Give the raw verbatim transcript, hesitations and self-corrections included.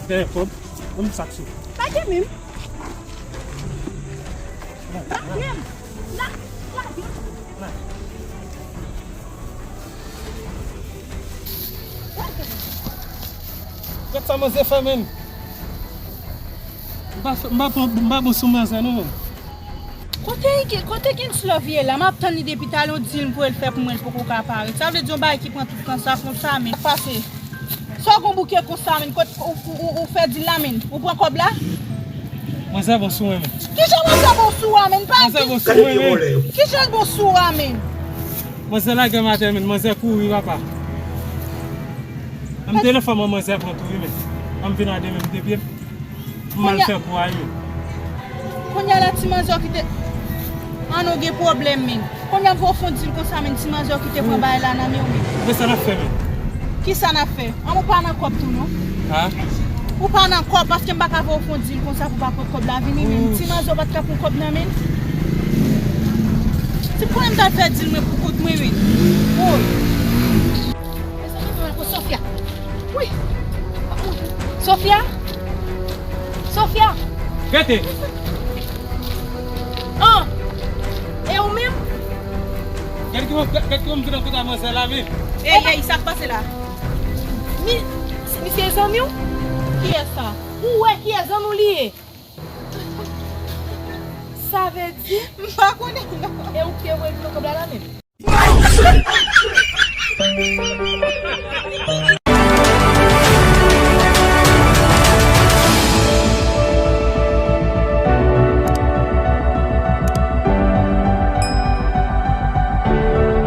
Tèlèfòn, ban m sa k sou. Pa gen menm. Pa gen. La, la. Gad sa manzè fè, menn. M pa, m pa, m pa bon sou manzè, non, menn. Kote, kote Genslove ye la? M ap tann li depi talè, yon dil m voye l fè pou mwen, l poko ka parèt. Sa vle di yon bagay ki pran tout tan sa konsa, men pase. Sa w gon bouke konsa, menn, kot ou, ou, ou, ou fè dil la, menn? Ou pran kòb la? Manzè bon sou mwen, menn. Kijan manzè bon sou a, menn? Pa Manzè bon sou mwen, menn. Kijan l bon sou a, menn? Manzè lage m atè, menn. Manzè kouri, papa. An m telefòn mwen, manzè pran tou, wi, menn. An m vin a de menm de pye m. M mal fè kou a, wi. Kounye a la, ti manzè w kite. An, nou gen pwoblèm, menn. Kounye a m voye w fè yon dil konsa, menn, ti manzè w kite pran bagay la nan men w, menn. Men sa n ap fè, menn? Kisa n ap fè? An, ou pa nan kòb tou, non? Ha? Ou pa nan kòb, paske m pa ka voye w fè yon dil konsa pou w pa pran kòb la vini, menn. Ti manzè w pa t ka pran kòb nan men l? Si m konnen m t al fè dil mwen pou kont mwen, menn. Woy. Mezanmi, mwen pran Sofia. Wi. Sofia? Sofia? Rete. An. E ou menm? Gad ki moun, gad ki moun vin nan kont a manzè la, men. Ey, ey, sa k pase la? Mi, misye zanmi w? Kiyès sa? Ou wè kiyès zanmi w li ye? Sa vle di? M pa konnen, non. E ou ki te voye l pran kòb la, la menm?